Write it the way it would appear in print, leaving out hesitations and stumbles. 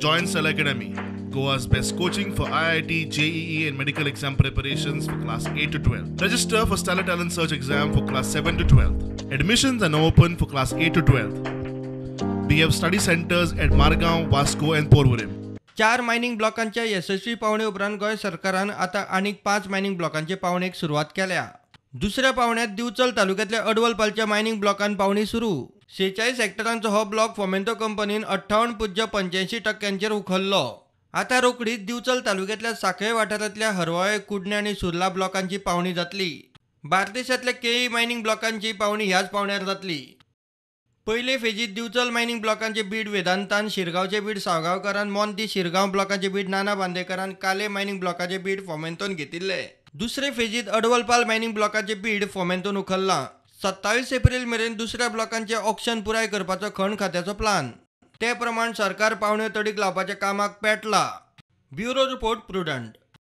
Join Stellar Academy, Goa's best coaching for IIT, JEE and medical exam preparations for class 8 to 12. Register for Stellar Talent Search exam for class 7 to 12. Admissions are now open for class 8 to 12. We have study centers at Margao, Vasco and Porvorim. 4 mining ब्लॉकांच्या येसस्वी पावणे उपरांत गोंय सरकारान आतां आनीक 5 mining ब्लॉकांचे पावणेक सुरवात केल्या. दुसऱ्या पावण्यात दिवचल तालुक्यांतल्या अडवलपालच्या मायनिंग ब्लॉकान पावणी सुरू. 46 हेक्टरांचो हो ब्लॉक फोमेंतो कंपनीन 58.85% उखल्लो. आतां रोखडीच दिवचल तालुक्यांतल्या साखळे वाठारांतल्या हरवाळे, कुडणे आनी सुर्ला ब्लॉकांची पावणी जातली. बार्देशांतल्या केळी मायनिंग ब्लॉकांची पावणी ह्याच पावण्यार जातली. पयले फेजीत दिवचल मायनिंग ब्लॉकांचे बीड वेदांतान, शिरगांवचे बीड सावगांवकारान, मोंती शिरगांव ब्लॉकाचे बीड नाना बांदेकारान, काले मायनिंग ब्लॉकाचे बीड फोमेंतोन घेतिल्ले. दुसरे फेजीत अडवलपाल मायनिंग ब्लॉकाचे बीड फोमेंतोन उखल्लां. 27 एप्रिल मेरेन दुसऱ्या ब्लॉकांचे ऑक्शन पुराय करपाचो खण खात्याचो प्लान. ते प्रमाण सरकार पावण्यो तडीक लावपाच्या कामाक पेटला. Bureau report, Prudent.